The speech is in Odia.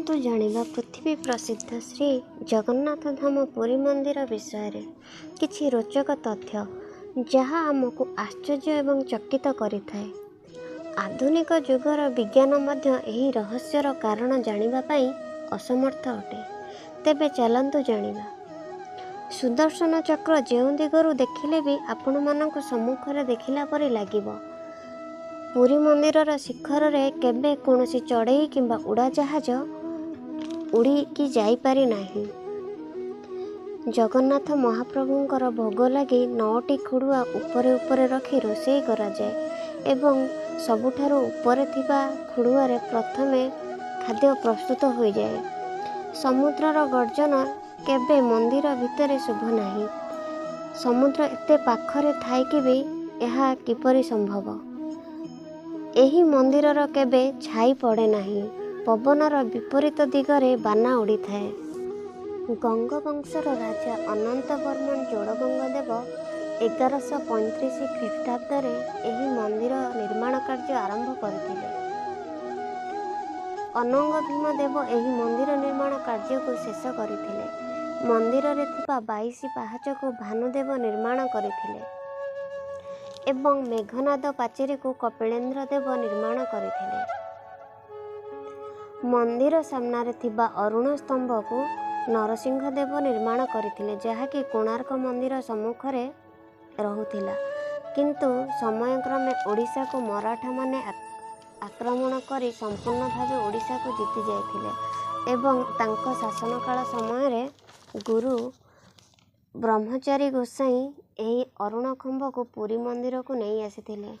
ଚାଲନ୍ତୁ ଜାଣିବା ପୃଥିବୀ ପ୍ରସିଦ୍ଧ ଶ୍ରୀ ଜଗନ୍ନାଥ ଧାମ ପୁରୀ ମନ୍ଦିର ବିଷୟରେ କିଛି ରୋଚକ ତଥ୍ୟ, ଯାହା ଆମକୁ ଆଶ୍ଚର୍ଯ୍ୟ ଏବଂ ଚକିତ କରିଥାଏ। ଆଧୁନିକ ଯୁଗର ବିଜ୍ଞାନ ମଧ୍ୟ ଏହି ରହସ୍ୟର କାରଣ ଜାଣିବା ପାଇଁ ଅସମର୍ଥ ଅଟେ। ତେବେ ଚାଲନ୍ତୁ ଜାଣିବା। ସୁଦର୍ଶନ ଚକ୍ର ଯେଉଁ ଦିଗରୁ ଦେଖିଲେ ବି ଆପଣମାନଙ୍କୁ ସମ୍ମୁଖରେ ଦେଖିଲା ପରି ଲାଗିବ। ପୁରୀ ମନ୍ଦିରର ଶିଖରରେ କେବେ କୌଣସି ଚଢ଼େଇ କିମ୍ବା ଉଡ଼ାଜାହାଜ ଉଡ଼ିକି ଯାଇପାରି ନାହିଁ। ଜଗନ୍ନାଥ ମହାପ୍ରଭୁଙ୍କର ଭୋଗ ଲାଗି 9ଟି ଖୁଡ଼ୁଆ ଉପରେ ଉପରେ ରଖି ରୋଷେଇ କରାଯାଏ ଏବଂ ସବୁଠାରୁ ଉପରେ ଥିବା ଖୁଡ଼ୁଆରେ ପ୍ରଥମେ ଖାଦ୍ୟ ପ୍ରସ୍ତୁତ ହୋଇଯାଏ। ସମୁଦ୍ରର ଗର୍ଜନ କେବେ ମନ୍ଦିର ଭିତରେ ଶୁଭ ନାହିଁ। ସମୁଦ୍ର ଏତେ ପାଖରେ ଥାଇକି ବି ଏହା କିପରି ସମ୍ଭବ? ଏହି ମନ୍ଦିରର କେବେ ଛାଇ ପଡ଼େ ନାହିଁ। ପବନର ବିପରୀତ ଦିଗରେ ବାନା ଉଡ଼ିଥାଏ। ଗଙ୍ଗବଂଶର ରାଜା ଅନନ୍ତ ବର୍ମନ ଚୋଡ଼ଗଙ୍ଗ ଦେବ 1135 ଖ୍ରୀଷ୍ଟାବ୍ଦରେ ଏହି ମନ୍ଦିର ନିର୍ମାଣ କାର୍ଯ୍ୟ ଆରମ୍ଭ କରିଥିଲେ। ଅନଙ୍ଗ ଭୀମ ଦେବ ଏହି ମନ୍ଦିର ନିର୍ମାଣ କାର୍ଯ୍ୟକୁ ଶେଷ କରିଥିଲେ। ମନ୍ଦିରରେ ଥିବା 22 ପାହାଚକୁ ଭାନୁଦେବ ନିର୍ମାଣ କରିଥିଲେ ଏବଂ ମେଘନାଦ ପାଚେରୀକୁ କପିଳେନ୍ଦ୍ର ଦେବ ନିର୍ମାଣ କରିଥିଲେ। ମନ୍ଦିର ସାମ୍ନାରେ ଥିବା ଅରୁଣ ସ୍ତମ୍ଭକୁ ନରସିଂହ ଦେବ ନିର୍ମାଣ କରିଥିଲେ, ଯାହାକି କୋଣାର୍କ ମନ୍ଦିର ସମ୍ମୁଖରେ ରହୁଥିଲା। କିନ୍ତୁ ସମୟକ୍ରମେ ଓଡ଼ିଶାକୁ ମରାଠାମାନେ ଆକ୍ରମଣ କରି ସମ୍ପୂର୍ଣ୍ଣ ଭାବେ ଓଡ଼ିଶାକୁ ଜିତି ଯାଇଥିଲେ ଏବଂ ତାଙ୍କ ଶାସନକାଳ ସମୟରେ ଗୁରୁ ବ୍ରହ୍ମଚାରୀ ଗୋସାଇଁ ଏହି ଅରୁଣ ଖମ୍ବକୁ ପୁରୀ ମନ୍ଦିରକୁ ନେଇ ଆସିଥିଲେ।